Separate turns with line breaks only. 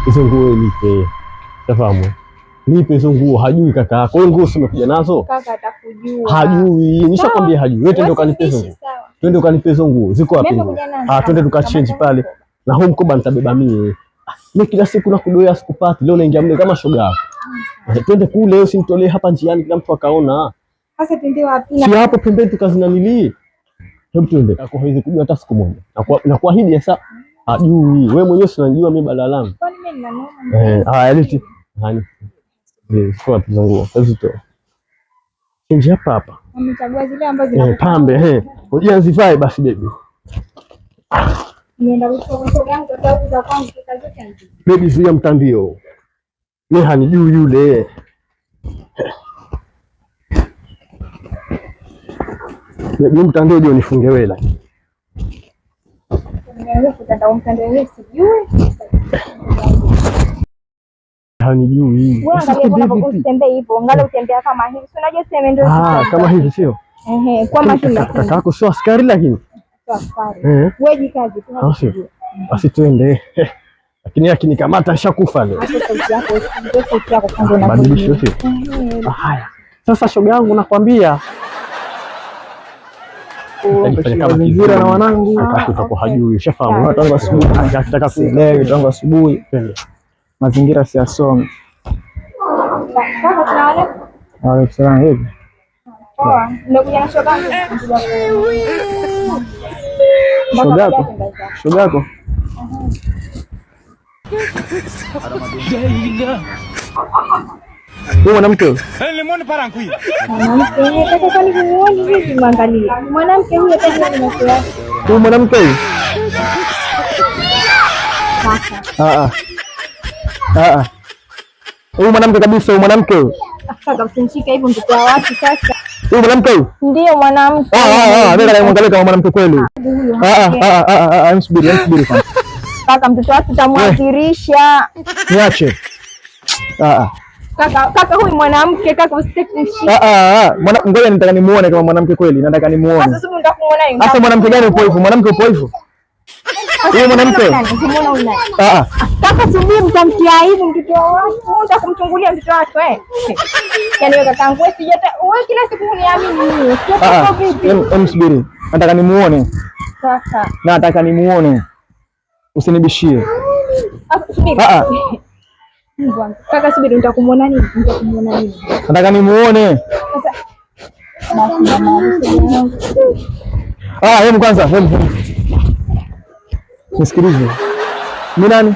Hizo nguo nipe. Tafahamu. Nipe hizo nguo, hajui kaka yako. Wewe nguo si umekuja nazo?
Kaka atakujua.
Hajui. Nishakwambia hajui. Wewe twende ukanipe hizo nguo.
Sawa.
Twende ukanipe hizo nguo. Ziko wapi
Mimi
nguo?
nimekuja nazo.
Ah, twende tukachange pale. Na huu mkoba nitabeba mie. Ah, mimi kila siku nakudoea sikupati. Leo naingia mle kama shoga yako. Twende kule, usinitolee hapa njiani kila mtu akaona.
Sasa twende wapi?
Si hapo pembeni tukazinanilii. Hebu twende. Ako hawezi kujua hata siku moja. Na kuahidi sasa hajui. Wewe mwenyewe si unajua mimi balaa langu.
Kwani mimi nina noma?
Eh, haya leti. Hani. Eh, chukua hizo nguo. Hizo toa. Change hapa hapa.
Amechagua zile ambazo
Eh,
zina
pambe eh. Unajua zifai basi baby.
nienda kwa shoga yangu kwa sababu za kwangu kazi zote anajua.
Baby zuia mtandio. Mimi hanijui yule. Baby mtandio ndio nifunge wela.
Nimeanza kutandao mtandao wenyewe sijui.
Hanijui.
Wewe
Sasa
angalia
vipi?
mbona usitembee hivyo, angalia utembea kama hivi. Si unajua sema ndio.
Ah, kama hivi sio?
Ehe, kwa
Kaka kaka yako sio askari lakini.
askari.
Eh.
Wewe jikaze tu.
Ah, sio. Basi twende. Lakini akinikamata nishakufa leo.
Hapo sauti yako, ndio sauti yako kwanza
Badilisho
unapojibu.
sio? Ah, haya. Sasa shoga yangu nakwambia Nitajifanya kama
Mazingira na
kiziwi.
wanangu.
Kaka yako utakuwa hajui, ushafahamu.
Tangu asubuhi.
Akitaka
Sielewi tangu asubuhi.
Twende.
Mazingira siyasomi.
Kaka tunaona
Waalaikum salaam. Hivi
poa. Ndio kuja na shoga yangu.
shoga yako? Shoga yako? Huyu mwanamke huyu?
Mwanamke kaka, kwani humuoni hivi? Mwangalie mwanamke huyo, hata ni macho yake.
Huyu mwanamke huyu?
Kaka
Ah ah. Ah ah. Huyu mwanamke kabisa, huyu mwanamke huyu.
kaka, usinishike hivyo, mtoto wa watu sasa.
Huyu mwanamke huyu?
Ndiyo mwanamke
Ah ah ah, mimi nataka kama mwanamke kweli.
huyo.
Ah ah ah ah ah, msubiri, msubiri kwanza.
Kaka, mtoto watu utamwadhirisha.
Niache. Ah ah.
Kaka, kaka, huyu mwanamke kaka, usitaki kumshika.
Ah ah ah. Mwana, ngoja nitaka nimuone kama mwanamke kweli, nataka nimuone.
Sasa subiri, nitamuona yeye.
Sasa mwanamke gani upo hivyo? Mwanamke upo hivyo? Huyu mwanamke?
Unamuona huyu nani?
Ah ah.
Kaka, subiri, mtamtia aibu mtoto wa watu. Unataka kumchungulia mtoto wa watu eh? Yaani wewe kakaangu, wewe sijata wewe kila siku uniamini mimi. Sio
Ah ah.
vipi?
Em subiri. Nataka nimuone.
Kaka.
Nataka nimuone. Usinibishie.
Sasa subiri.
Ah ah.
Mungu wangu. Kaka subiri, nitakumuona nini? Nitamuona nini?
Nataka nimuone.
Sasa basi mama yangu.
Ah, hebu kwanza, hebu. Nisikilize. Mimi nani?